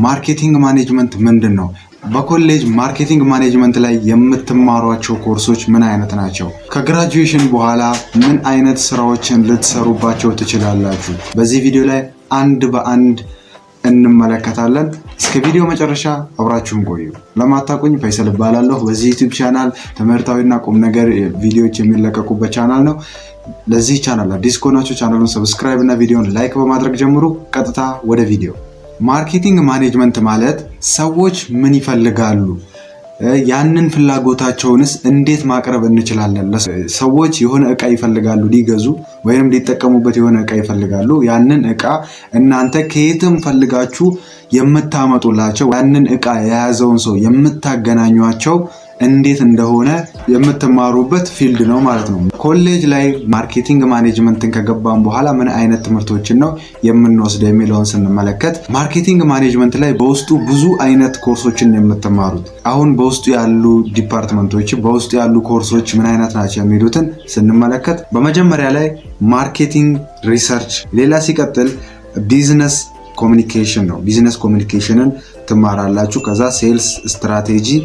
Marketing management ምንድን ነው? በኮሌጅ marketing management ላይ የምትማሯቸው ኮርሶች ምን አይነት ናቸው? ከ graduation በኋላ ምን አይነት ስራዎችን ልትሰሩባቸው ትችላላችሁ? በዚህ ቪዲዮ ላይ አንድ በአንድ እንመለከታለን። እስከ ቪዲዮ መጨረሻ አብራችሁን ቆዩ። ለማታውቁኝ ፈይሰል እባላለሁ። በዚህ YouTube channel ትምህርታዊና ቁም ነገር ቪዲዮዎች የሚለቀቁበት ቻናል ነው። ለዚህ ቻናል አዲስ ከሆናችሁ ቻናሉን subscribe እና ቪዲዮን like በማድረግ ጀምሩ። ቀጥታ ወደ ቪዲዮ። Marketing management ማለት ሰዎች ምን ይፈልጋሉ፣ ያንን ፍላጎታቸውንስ እንዴት ማቅረብ እንችላለን? ሰዎች የሆነ እቃ ይፈልጋሉ፣ ሊገዙ ወይም ሊጠቀሙበት የሆነ እቃ ይፈልጋሉ። ያንን እቃ እናንተ ከየትም ፈልጋችሁ የምታመጡላቸው፣ ያንን እቃ የያዘውን ሰው የምታገናኟቸው እንዴት እንደሆነ የምትማሩበት field ነው ማለት ነው። ኮሌጅ ላይ marketing management ን ከገባን በኋላ ምን አይነት ትምህርቶችን ነው የምንወስደው የሚለውን ስንመለከት፣ marketing management ላይ በውስጡ ብዙ አይነት ኮርሶችን የምትማሩት። አሁን በውስጡ ያሉ department ኦች፣ በውስጡ ያሉ ኮርሶች ምን አይነት ናቸው የሚሉትን ስንመለከት፣ በመጀመሪያ ላይ marketing research፣ ሌላ ሲቀጥል business communication ነው። Business communication ን ትማራላችሁ። ከዛ sales strategy፣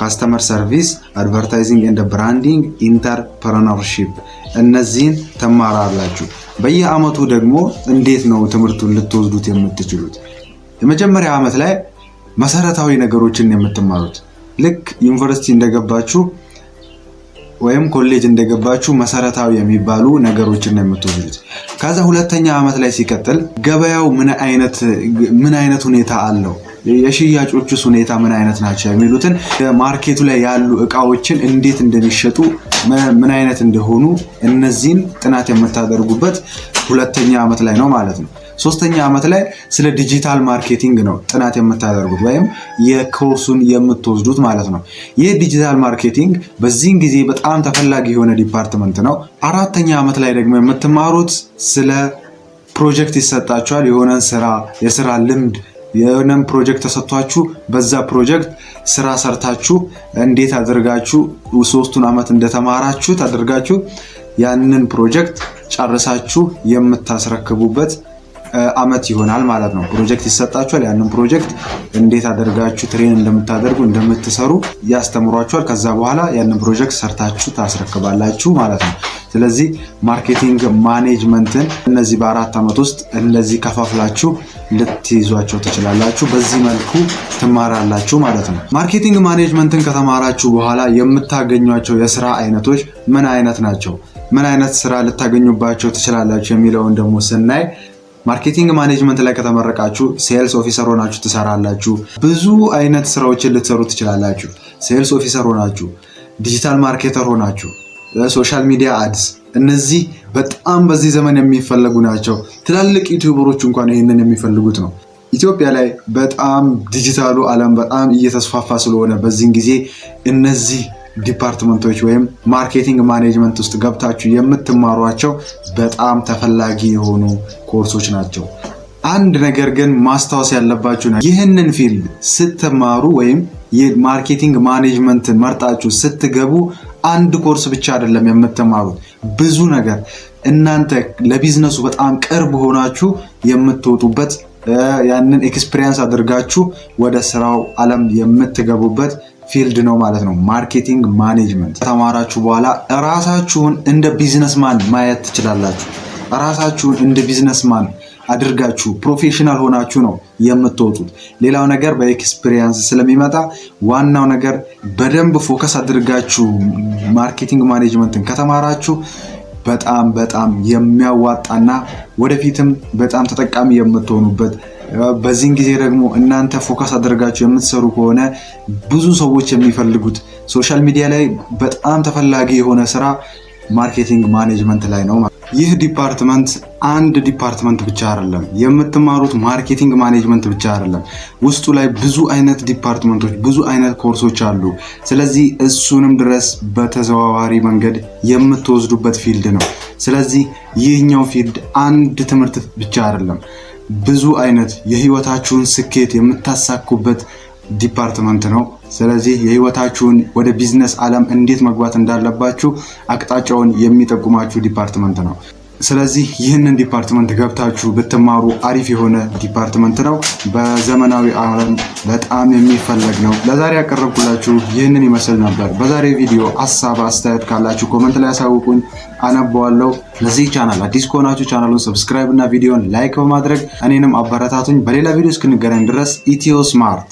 customer service፣ advertising and branding፣ entrepreneurship፣ እነዚህን ትማራላችሁ። በየአመቱ ደግሞ እንዴት ነው ትምህርቱን ልትወስዱት የምትችሉት? የመጀመሪያ ዓመት ላይ መሰረታዊ ነገሮችን የምትማሩት፣ ልክ ዩኒቨርሲቲ እንደገባችሁ ወይም ኮሌጅ እንደገባችሁ መሰረታዊ የሚባሉ ነገሮችን ነው የምትወስዱት። ከዛ ሁለተኛ ዓመት ላይ ሲቀጥል ገበያው ምን አይነት ሁኔታ አለው፣ የሽያጮቹስ ሁኔታ ምን አይነት ናቸው የሚሉትን፣ market ኡ ላይ ያሉ እቃዎችን እንዴት እንደሚሸጡ፣ ምን አይነት እንደሆኑ፣ እነዚህን ጥናት የምታደርጉበት ሁለተኛ ዓመት ላይ ነው ማለት ነው። ሶስተኛ ዓመት ላይ ስለ digital marketing ነው ጥናት የምታደርጉት ወይም የኮርሱን የምትወስዱት ማለት ነው። ይህ digital marketing በዚህን ጊዜ በጣም ተፈላጊ የሆነ department ነው። አራተኛ ዓመት ላይ ደግሞ የምትማሩት ስለ ፕሮጀክት ይሰጣችኋል። የሆነን ስራ፣ የስራ ልምድ፣ የሆነን ፕሮጀክት ተሰጥቷችሁ በዛ ፕሮጀክት ስራ ሰርታችሁ፣ እንዴት አድርጋችሁ 3ቱን ዓመት እንደተማራችሁት አድርጋችሁ ያንን ፕሮጀክት ጨርሳችሁ የምታስረክቡበት አመት ይሆናል ማለት ነው። ፕሮጀክት ይሰጣችኋል። ያንን ፕሮጀክት እንዴት አድርጋችሁ train እንደምታደርጉ፣ እንደምትሰሩ ያስተምሯችኋል። ከዛ በኋላ ያንን ፕሮጀክት ሰርታችሁ ታስረክባላችሁ ማለት ነው። ስለዚህ marketing management ን እነዚህ በ4 ዓመት ውስጥ እንደዚህ ከፋፍላችሁ ልትይዟቸው ትችላላችሁ። በዚህ መልኩ ትማራላችሁ ማለት ነው። Marketing management ን ከተማራችሁ በኋላ የምታገኟቸው የስራ አይነቶች ምን አይነት ናቸው? ምን አይነት ስራ ልታገኙባቸው ትችላላችሁ የሚለውን ደግሞ ስናይ፣ marketing management ላይ ከተመረቃችሁ sales officer ሆናችሁ ትሰራላችሁ። ብዙ አይነት ስራዎችን ልትሰሩ ትችላላችሁ። Sales officer ሆናችሁ፣ digital marketer ሆናችሁ፣ social media ads፣ እነዚህ በጣም በዚህ ዘመን የሚፈለጉ ናቸው። ትላልቅ YouTuber ኦች እንኳን ይህንን የሚፈልጉት ነው። ኢትዮጵያ ላይ በጣም ዲጂታሉ ዓለም በጣም እየተስፋፋ ስለሆነ በዚህን ጊዜ እነዚህ department ኦች ወይም marketing management ውስጥ ገብታችሁ የምትማሯቸው በጣም ተፈላጊ የሆኑ ኮርሶች ናቸው። አንድ ነገር ግን ማስታወስ ያለባችሁ፣ ይህንን field ስትማሩ ወይም የ marketing management ን መርጣችሁ ስትገቡ አንድ ኮርስ ብቻ አይደለም የምትማሩት፣ ብዙ ነገር እናንተ ለቢዝነሱ በጣም ቅርብ ሆናችሁ የምትወጡበት፣ ያንን experience አድርጋችሁ ወደ ስራው ዓለም የምትገቡበት field ነው ማለት ነው። Marketing management ከተማራችሁ በኋላ ራሳችሁን እንደ businessman ማየት ትችላላችሁ። ራሳችሁን እንደ businessman አድርጋችሁ professional ሆናችሁ ነው የምትወጡት። ሌላው ነገር በ experience ስለሚመጣ ዋናው ነገር በደንብ focus አድርጋችሁ marketing management ን ከተማራችሁ በጣም በጣም የሚያዋጣና ወደፊትም በጣም ተጠቃሚ የምትሆኑበት፣ በዚህን ጊዜ ደግሞ እናንተ focus አድርጋችሁ የምትሰሩ ከሆነ ብዙ ሰዎች የሚፈልጉት፣ social media ላይ በጣም ተፈላጊ የሆነ ስራ marketing management ላይ ነው። ይህ department አንድ department ብቻ አይደለም። የምትማሩት marketing management ብቻ አይደለም። ውስጡ ላይ ብዙ አይነት department ኦች፣ ብዙ አይነት ኮርሶች አሉ። ስለዚህ እሱንም ድረስ በተዘዋዋሪ መንገድ የምትወስዱበት field ነው። ስለዚህ ይህኛው field አንድ ትምህርት ብቻ አይደለም፣ ብዙ አይነት የህይወታችሁን ስኬት የምታሳኩበት department ነው። ስለዚህ የህይወታችሁን ወደ ቢዝነስ ዓለም እንዴት መግባት እንዳለባችሁ አቅጣጫውን የሚጠቁማችሁ department ነው። ስለዚህ ይህንን department ገብታችሁ ብትማሩ አሪፍ የሆነ department ነው። በዘመናዊ ዓለም በጣም የሚፈለግ ነው። ለዛሬ ያቀረብኩላችሁ ይህንን ይመስል ነበር። በዛሬ ቪዲዮ ሀሳብ አስተያየት ካላችሁ comment ላይ ያሳውቁኝ፣ አነበዋለሁ። ለዚህ ቻናል አዲስ ከሆናችሁ ቻናሉን subscribe እና ቪዲዮን like በማድረግ እኔንም አበረታቱኝ። በሌላ ቪዲዮ እስክንገናኝ ድረስ ኢትዮ ስማርት።